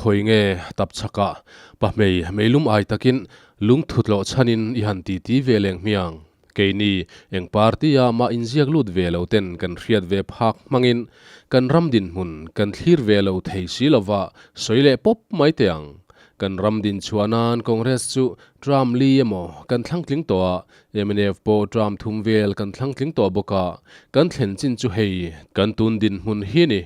Khawi nge tapchhakah pahmei meilum ai takin lungthutlawh chhanin i han titi ve leng hmiang. Keini eng party-a mah inziak lut ve lo ten kan hriat ve phak hmangin kan ram dinhmun kan thlir ve lo thei si lova sawi leh pawp mai teh ang. Kan ram din chhuah nan Congress chu term li emaw kan thlang tling tawh a, mnf pawh term thum vel kan thlang tling tawh bawk a, kan thlen chin chu hei kan tun dinhmun hi a ni.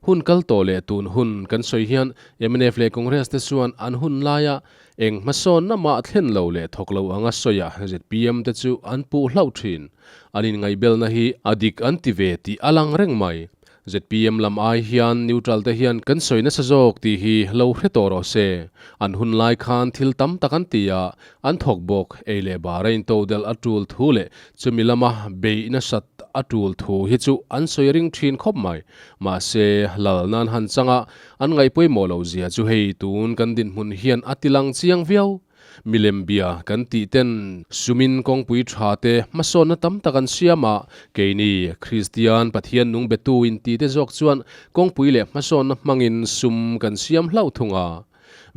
Hun kal tawh leh tun hun kan sawi hian mnf leh Congress te chuan an hun laia eng hmasawnna mah thlen lo leh thawk lo anga sawiah zpm te chu an puh hlauh thin. An inngaihbelna hi a dik an ti ve tih a lang reng mai. Zpm lam ai hian neutral te hian kan sawi nasa zawk tih hi lo hre tawh rawh se. An hun lai khan thil tam tak an ti a, an thawk bawk. Ei leh bar a intodelh a tul thu leh chumi lama beih nasat a tul thu hi chu an sawi ring thin khawp mai. Mahse, lal nan han changa an ngaihpawimawh loh zia chu hei tun kan dinhmun hian a ti lang chiang viau. Milem bia kan tih ten sumin kawngpui tha te hmasawnna tam tak an siam a, keini Kristian Pathian nung betu inti te zawk chuan kawngpui leh hmasawnna hmangin sum kan siam hlauh thung a.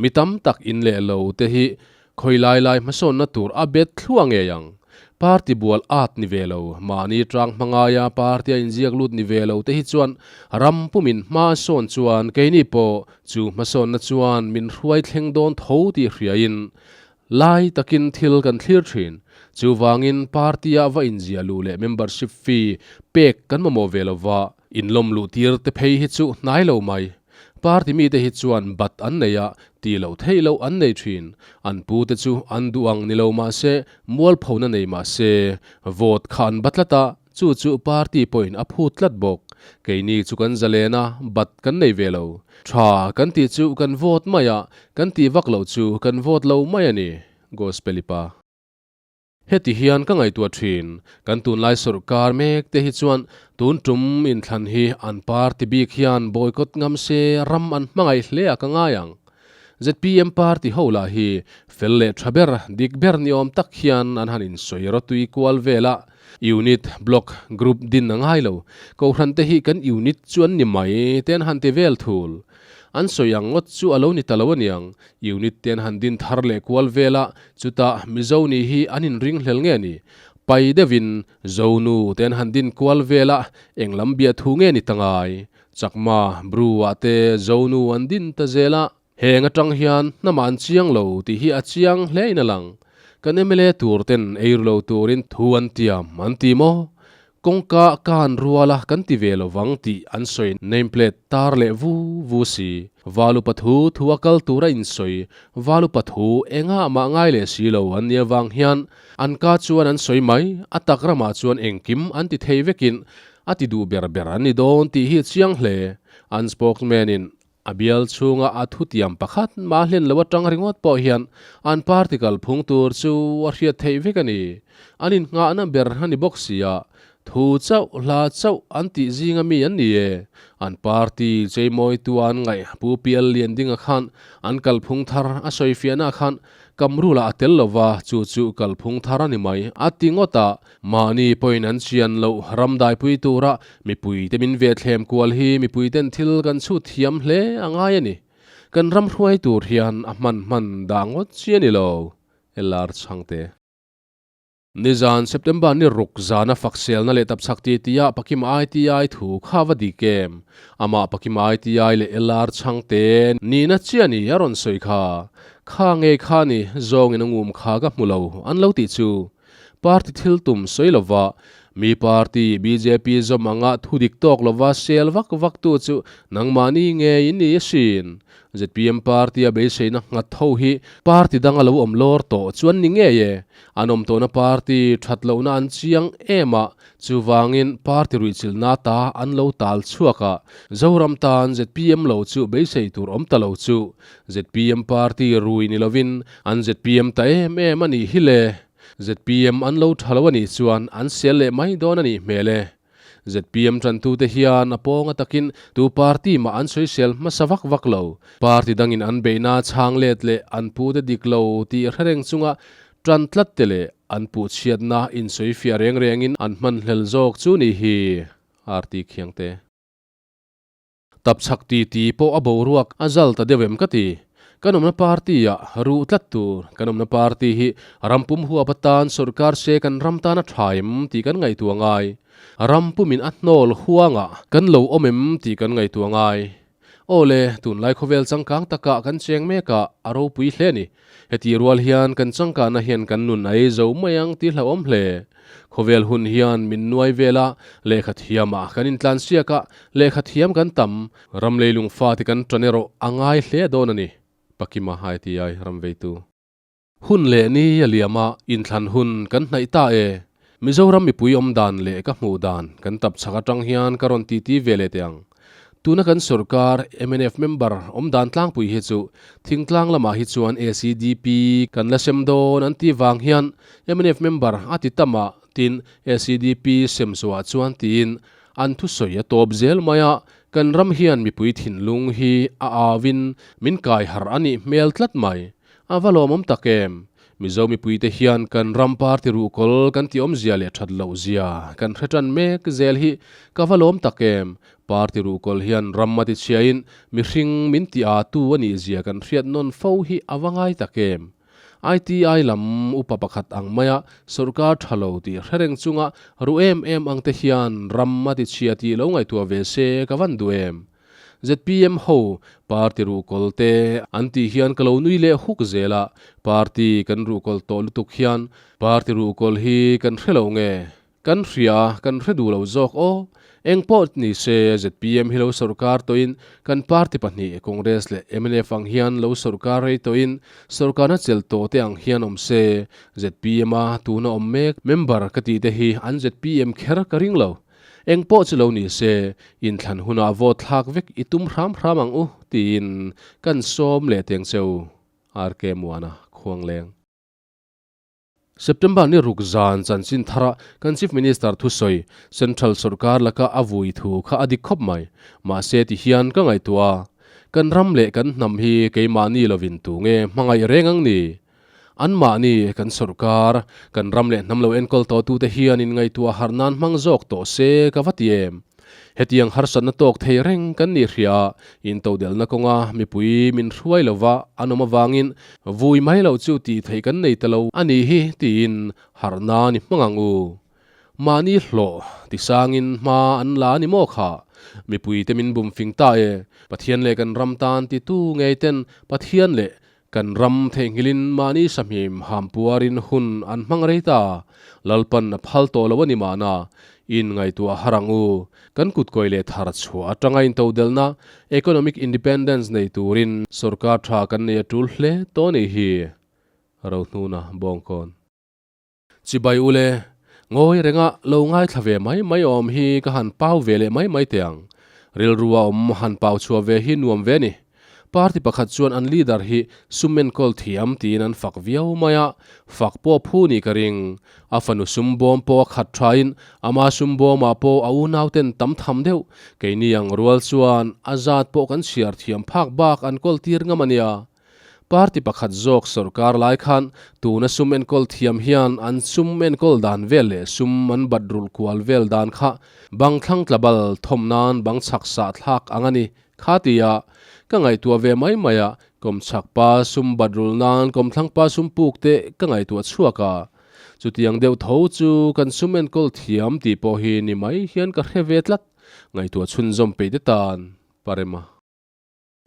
Mi tam tak in leh lo te hi Khawi lai lai hmasawnna tur a bet thluah ngei ang. Party bual at ni ve lo, mahni tang hmangaia party a inziak lut ni ve lo te hi chuan ram pumin hma a sawn chuan keini pawh chu hmasawnna chuan min hruai thleng dawn tho tih hriain lai takin thil kan thlir thin. Chuvangin party-a va inziah luh leh membership fee pek kan mamawh ve lova, inlawm luh tir te phei hi chu hnai lo mai. Party mite hi chuan bat an nei a, tih loh theih loh an nei thin. An pute chu an duh ang ni lo mah se, mualphona nei mah se, vote kha an ba tlat a, chu chu party pawhin a phut tlat bawk. Keini chu kan zalen a, bat kan nei ve lo. Tha kan tih chu kan vote mai a, kan tih vak loh chu kan vote lo mai a ni, Gospelipa. Heti hian ka ngaihtuah thin, kan tunlai sawrkar mek te hi chuan tun tum inthlan hi an party bik hian boycott ngam se ram an hmangaih hle a ka ngai ang. Zpm party ho lah hi fel leh tha ber, dik ber ni awm tak hian an han insawi rawtui kual vel a, unit, block, group din a ngai lo, kohhran te hi kan unit chu an ni mai te an han ti vel thul. An sawi ang ngawt chu a lo ni ta lo aniang, Unit te an han din thar leh kual vel a, chutah Mizo nih hi an inring hlel nge ni? Pai deuhin Zonu te an han din kual vel a, eng lam bia thu nge ni ta ngai? Chakma, Bru ah te Zonu an din ta zel a, heng atang hian hnamah an chiang lo tih hi a chiang hle in a lang. Kan mla tur ten ei ru lo turin thu an tiam an ti maw? Kawngka kan rual a kan ti ve lo vang tih an sawi name plate tar leh vu vu si. Valu pathu thu a kal tur a insawi Valu pathu engah mah ngai leh si lo an nia vang hian an ka chuan an sawi mai a tak ramah chuan engkim an ti thei vekin a ti duh ber ber an ni dawn tih hi a chiang hle. An spokesman in A bial chhunga a thutiam pakhat mah hlen lo atang ringawt pawh hian an party kalphung tur chu a hriat theih vek a ni. An innghahna ber a ni bawk si a, thu chauh hla chauh an tih zinga mi an ni e. An party cheimawitu an ngaih Pu Pial Liandinga khan an kalphung thar a sawifiahna khan Kamrula a tel lova chu chu kalphung thar a ni mai a ti ngawt a, Mahni pawhin an chian loh ram daipui tura mipuite min ve thlem kual hi mipuiten thil kan chhut thiam hle a ngai a ni. Kan ram hruai tur hian a hman hman dah ngawt chi a ni lo, LR Chhangte. Nizan September ni ruk zana fakselna leh tapchhak ti tia Pakim ITI thu kha va dik em? Amah Pakim ITI leh LR Chhangte nihna chiah ni a rawn sawi kha. Kha ngei kha ni zawngin a ngum kha ka hmu lo an lo tih chu. Party thil tum sawi lova, mi party bjp zawm anga thu dik tawk lova sel vak vak tu chu nangmahni ngei in ni asin. Zpm party a beiseina nghat ho hi party danga lo awm lawr tawh chu an ni ngei e. An awm tawhna party that lohna an chiang em a, chuvangin party ruihchilhna ta an lo tal chhuak a, Zoram tan zpm lo chu beisei tur awm ta lo chu Zpm party rui ni lovin an zpm ta em em a nih hi le. Zpm an lo tha lo a nih chuan an sel leh mai dawn a nih hmel e. Zpm tantute hian a pawnga takin tu party mah an sawisel hmasa vak vak lo. Party dangin an beihna chhang let leh an pute dik lo tih hre reng chunga tan tlat te leh an puhchhiatna insawifiah reng rengin an hmanhlel zawk chu nih hi. RT Khiangte. Tapchhak titi pawh a boruak a zal ta deuh em ka ti. Kan awmna party ah ruh tlat tur. Kan awmna party hi ram pum huap atan sorkar se kan ram tan a tha em tih kan ngaihtuah ngai. Ram pumin a hnawl huangah kan lo awm em tih kan ngaihtuah ngai. Aw le, tunlai khawvel changkang takah kan cheng mek a, a ropui hle a ni. Heti rual hian kan changkahna hian kan nun a ei zo mai ang tih hlauhawm hle. Khawvel hun hian min nuai vel a, lehkha thiamah kan intlansiak a, lehkha thiam kan tam, ram leilung fate kan tan erawh a ngai hle dawn a ni, Pakima ITI ramveitu. Hun leh ni a liam a, inthlan hun kan hnaih ta e. Mizoram mipui awm dan leh ka hmuh dan kan tap chhak atang hian ka rawn titi ve leh teh ang. Tuna kan sorkar mnf member awm dan tlangpui hi chu thingtlang lamah hi chuan ACDP kan la sem dawn an tih vang hian mnf member a ti tam a, tin ACDP sem zawhah chuan tiin an thusawi a tawp zel mai a, kan ram hian mipui thinlung hi a auin min kai harh a nih hmel tlat mai. A va lawmawm tak em? Mizo mipuite hian kan ram party ruhkawl kan ti awmzia leh that loh zia kan hre tan mek zel hi ka va lawm tak em? Party ruhkawl hian ram a ti chhiain mihring min ti a tu a nih zia kan hriat nawn fo hi a va ngai tak em? ITI lam upa pakhat ang maia sawrkar tha lo tih hre reng chunga ruh em em ang te hian ram a ti chhia tih lo ngaihtuah ve se ka van duh em? Zpm ho party ruhkawl te an tih hian ka lo nui leh huk zel a, party kan ruhkawl tawh lutuk hian party ruhkawl hi kan hre lo nge? Kan hria, kan hre duh lo zawk aw. Eng pawh ni se zpm hi lo sawrkar tawhin kan party pahnih Congress leh mnf ang hian lo sawrkar rei tawhin sawrkarna chelh tawh te ang hian awm se zpm a tuna awm mek member ka tih te hi an zpm kher ka ring lo. Eng pawh chu lo ni se, inthlan hunah vote thlak vek i tum hram hram ang u, tiin kan sawm leh teng che u, RK Muana, Khuangleng. September ni ruk zan chanchin thara kan Chief Minister thusawi, Central sawrkar laka a vui thu kha a dik khawp mai. Mahse ti hian ka ngaihtuah a, kan ram leh kan hnam hi keimahni lovin tu nge hmangaih reng ang ni? Anmahni kan sawrkar, kan ram leh hnam lo enkawl tawhtute hian inngaihtuah harh nan hmang zawk tawh se ka va ti em? Hetiang harsatna tawk thei reng kan nih hria a, intodelhna kawnga mipui min hruai lova an awm avangin vui mai loh chu tih theih kan nei ta lo a nih hi tiin harh nan i hmang ang u. Mahni hlawh tisangin hma an la a ni maw kha? Mipuite min bum fing ta e. Pathian leh kan ram tan titu ngei ten Pathian leh Kan ram theihnghilhin mahni sahmim ham puarin hun an hmang rei ta. Lalpan a phal tawh lo a ni mahna, in ngaihtuah har ang u. Kan kutkawi leh thar chhuah atanga intodelhna, economic independence, nei turin sorkar tha kan nei a tul hle tawh a nih hi. Rohnuna Bawngkawn. Chibai ule, ngawi renga lo ngaithla ve mai mai awm hi ka han pau ve leh mai mai teh ang. Rilru a awm han pau chhuah ve hi nuam ve ni. Party pakhat chuan an leader hi sum enkawl thiam tiin an fak viau mai a, fak pawh phu nih ka ring. A fanu sum bawm pawh a khat thain ama sum bawmah pawh a unauten tam tham deuh. Keini ang rual chuan a zat pawh kan chhiar thiam phak bak an kawl tir ngam a nia. Party pakhat zawk sorkar lai khan tuna sum enkawl thiam hian an sum enkawl dan vel leh sum an bat rulh kual vel dan kha bang thlang tla bal thawm nan bang chhak sah thlak ang a ni kha tia ka ngaihtuah ve mai mai a, kawmchhak pa sum bat rulh nan kawmthlang pa sum puk te ka ngaihtuah chhuak a. Chutiang deuh tho chu kan sum enkawl thiam tih pawh hi ni mai hian ka hre ve tlat, ngaihtuah chhunzawm peih te tan Parema.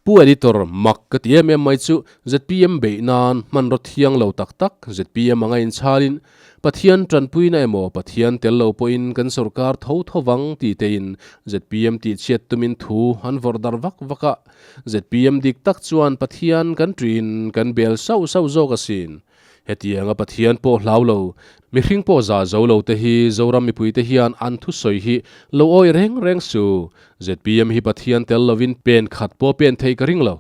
Pu Editor, mak ka ti em em mai chu zpm beih nan hmanraw thiang lo tak tak zpm anga inchhalin Pathian tanpuina emaw Pathian tel lo pawhin kan sorkar tho tho vang ti tein zpm tihchhiat tumin thu an vawrh dar vak vak a, zpm dik tak chuan Pathian kan tuiin kan bel sauh sauh zawk asin. Hetianga Pathian pawh hlau lo, mihring pawh zah zo lo te hi Zoram mipuite hian an thusawi hi lo awih reng reng su. Zpm hi Pathian tel lovin pen khat pawh pen theih ka ring lo.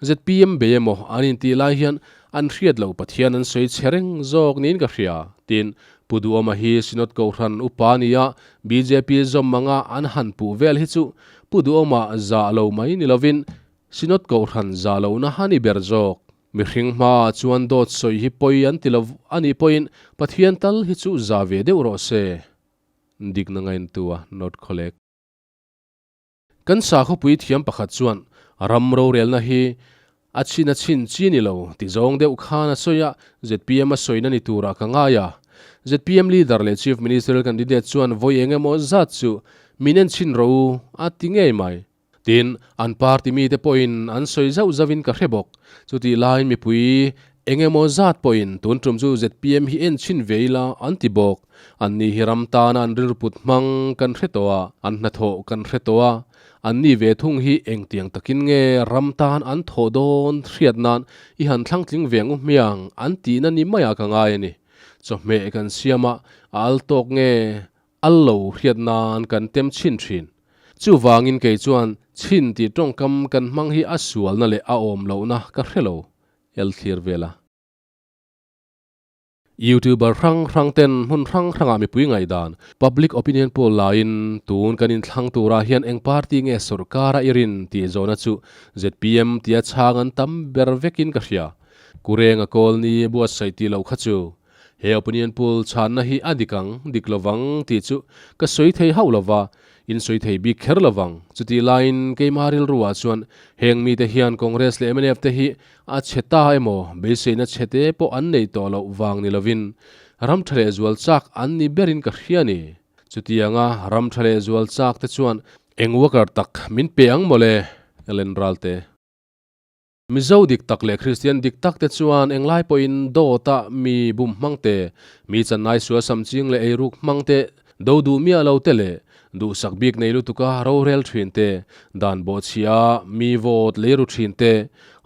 Zpm bei emaw an intih lai hian an hriat loh Pathian an sawi chhe reng zawk niin ka hria. Tin, Pu Duhawma hi Synod Kohhran upa nia bjp zawm anga an han puh vel hi chu Pu Duhawma zah lo mai ni lovin Synod Kohhran zah lohna a ni ber zawk. Mihring hmaah chuan dawt sawi hi pawi an ti lo a nih pawhin Pathian tal hi chu za ve deuh rawh se. Dikna ngaintua North Kholek. Kan sakhawpui thiam pakhat chuan ram rorelna hi a chhin a chhin chi ni lo ti zawng deuh khan a sawi a, zpm a sawina ni turah ka ngai a. Zpm leader leh Chief Ministerial candidate chuan vawi eng emaw zat chu min en chhin rawh u a ti ngei mai. Tin, an party mite pawhin an sawi zauh zauhin ka hre bawk. Chutih laiin mipui eng emaw zat pawhin tun tum chu zpm hi en chhin ve ila an ti bawk. Anni hi ram tana an rilru put hmang kan hre tawh a, an hnathawh kan hre tawh a. Anni ve thung hi engtiang takin nge ram tan an thawh dawn hriat nan i han thlangtling ve ang u hmiang an tihna ni maiah ka ngai a ni. Chawhmeh kan siam a, a al tawk nge Al lo hriat nan kan tem chhin thin. Chuvangin kei chuan chhin tih tawngkam kan hmang hi a sualna leh a awm lohna ka hre lo, el thlir vel a. YouTuber hrang hrang ten hmun hrang hrangah mipui ngaihdan, public opinion poll laiin tun kan inthlang turah hian eng party nge sorkara i rin tih zawhna chu zpm tia chhang an tam ber vekin ka hria. Kurenga Kawlni buatsaih tih loh kha chu He opinion poll chhanna hi a dik ang, dik lovang tih chu ka sawi thei hauh lova, in sawi thei bik kher lovang. Chutih laiin keimah rilruah chuan heng mite hian Congress leh mnf te hi a chhe ta emaw, beiseina chhe te pawh an nei tawh loh vang ni lovin ram tha leh zual chak an ni berin ka hria a ni. Chutianga ram tha leh zual chak te chuan eng worker tak min pe ang mawle, Ellen Ralte. Mizo dik tak leh Kristian dik tak te chuan englai pawhin dawta mi bum hmang te, mi channai sual sam ching leh eiruk hmang te, do duh miah lo te leh duhsak bik nei lutuka rorel thin te, dan bawhchhia mi vote lei ru thin te,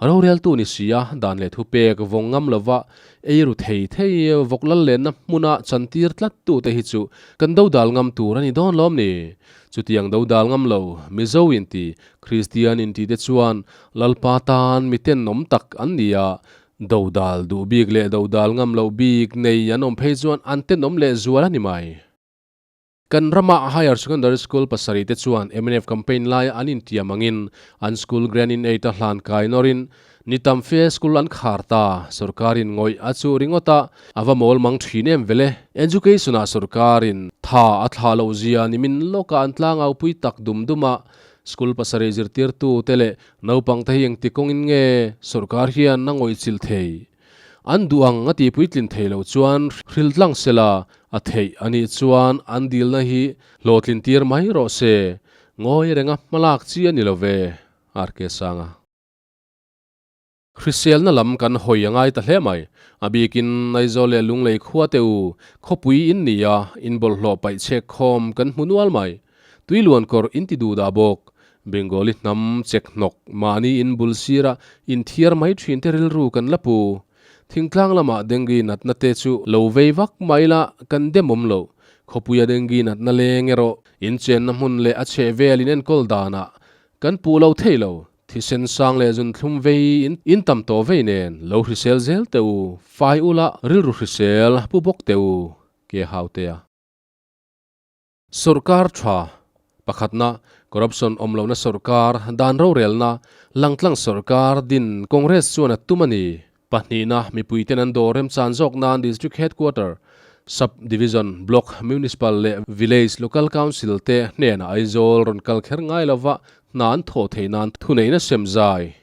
roreltu ni sia dan leh thupek vawng ngam lova eiru thei thei vawk lal lenna hmuna chantir tlat tu te hi chu kan dodal ngam tur a ni dawn lawm ni? Chutiang dodal ngam lo Mizo inti Kristian intite chuan Lalpa tan mi tenawm tak an ni a, dodal duh bik leh dodal ngam loh bik nei an awm phei chuan an tenawm leh zual a ni mai. Kan rama Higher Secondary School pasarih te chuan mnf campaign laia an intiam angin an school grant in aid a hlan kai nawrin ni tam fe school an khar ta, sorkarin ngawih a chuh ringawt a, a va mawl mang thin em vele. Education-ah sorkarin tha a thlah loh zia nimin lawkah an tlangaupui tak dum dum a, School pasarih zirtirtu te leh naupang te hi engti kawngin nge sorkar hian a ngawihchilh thei? An duh ang a tihpuitlin thei loh chuan hrilh tlang sela a theih a nih chuan an dilna hi hlawhtlin tir mai rawh se. Ngawi renga hmalak chi a ni lo ve, RK Sanga. Hriselna lam kan hawi a ngai ta hle mai. A bikin Aizawl leh Lunglei khua te u, khawpui in ni a, in bawlhhlawh paih chhek khawm kan hmu nual mai. Tui luan kawr in ti duh dah bawk. Bengali hnam chek hnawk mahni in bul sira in thiar mai thin te rilru kan la pu. Thingtlang lamah dengue natna te chu lo vei vak mai la kan demawm lo. Khawpuia dengue natna leng erawh in chenna hmun leh a chhehvel in enkawl danah kan puh lo thei lo. Thisen sang leh zun thlum vei in in tam tawh vei nen lo hrisel zel teh u, fai ula rilru hrisel pu bawk teh u, ke hau te a. Sorkar tha pakhatna, corruption awm lohna sorkar, dan rorelna, langtlang sorkar din Congress chuan a tum a ni. Pahnihna, mipuiten an dawr remchan zawk nan District Headquarter, Sub Division, Block, Municipal leh Village Local Council te hnenah Aizawl rawn kal kher ngai lova hna an thawh theih nan thuneihna sem zai.